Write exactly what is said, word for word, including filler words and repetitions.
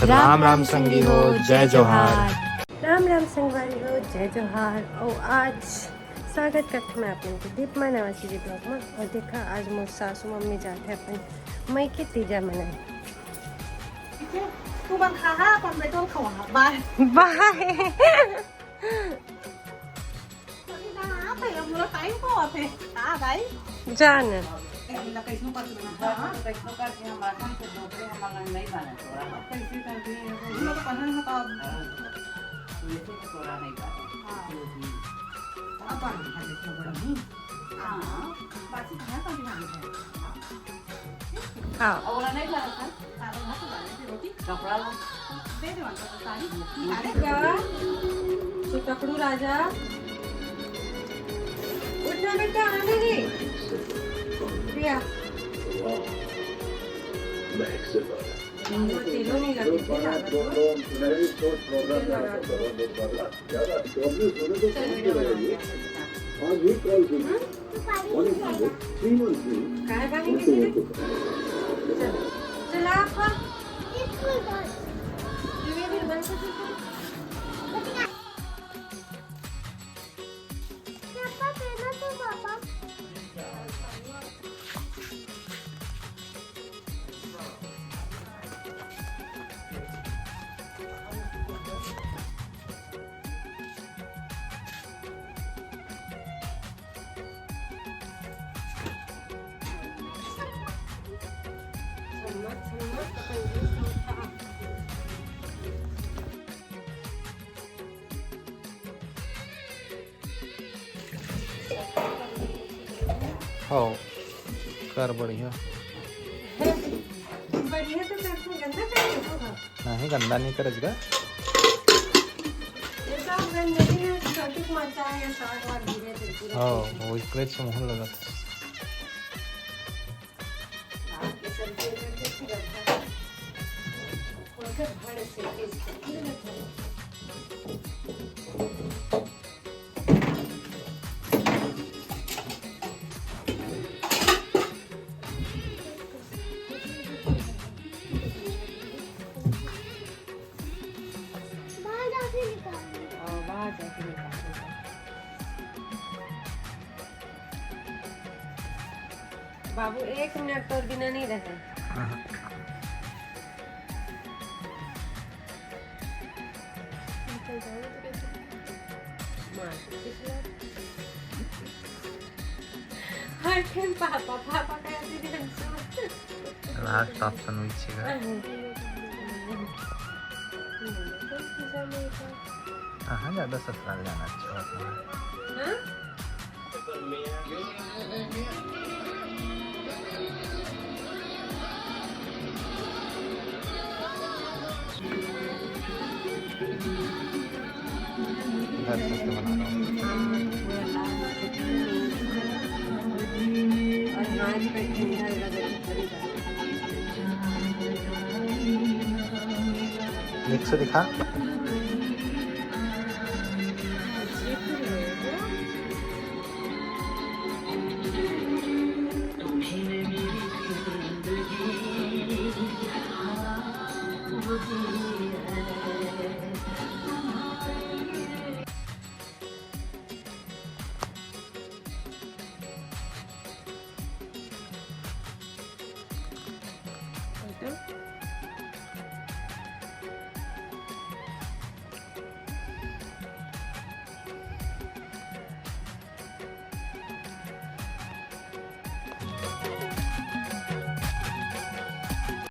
राम राम संगी हो, जय जोहार। राम राम संगवारी हो, जय जोहार। अउ आज स्वागत करथों मैं आप मन के दीपमा नवा सीरीज ब्लॉग में। अउ देखा, आज मोर सासू मम्मी जाथे अपन मइके तीजा मनाए। ठीक है, तू मन खा, हाँ, अपन बेटो खवा। बाय। बाय। अरे ना, आप है, अब मोला टाइम को आप है। हाँ, भाई। जान। ए, इला कैसनो करके बना। हाँ, कैसनो करके हम आसान से डोकरे हम अगर नहीं बने तोरा। कैसे करके? हम लोग पसंद है तो अब। हाँ, वैसे तो तोरा नहीं बने। हाँ। अब आ गया देखो बड़ा ही। हाँ, बासी खाया तो भी आ गया। हाँ। और नहीं खा रहा था। कपड़ा ला। दे दे उनका साड़ी। अरे का? तो पकड़ू राजा। उठना बेटा, आने दे। प्रिया। वो तेलों नहीं लगे थे ज्यादा तो। तेल लगा दो। चल, वीडियो बना। आज भी कॉल की। हम्म? काय बानी के लिए? चल, चला आपका। ये भी बंद कर दो। पापा, पहला तो पापा। हाँ, कर बढ़िया। बढ़िया तो कर, तू गंदा कर दे होगा। नहीं, गंदा नहीं करज गा। ये तो गंदगी है, छोटी मरचा है, साग वाग गिरे थे पूरा। हाँ, वो इकरे से मुँह लगत। बाहर जाके निकाल। हाँ, बाहर जाके निकाल। बाबू, एक मिनट तोर बिना नहीं रहे। हाँ। हर टाइम पापा, पापा कहते थे हमसे। लास्ट ऑप्शन वही छेगा। कहाँ ज़्यादा ससुराल जाना अच्छा होता है? हाँ? घर से तो बना रहा हूँ। देख से दिखा।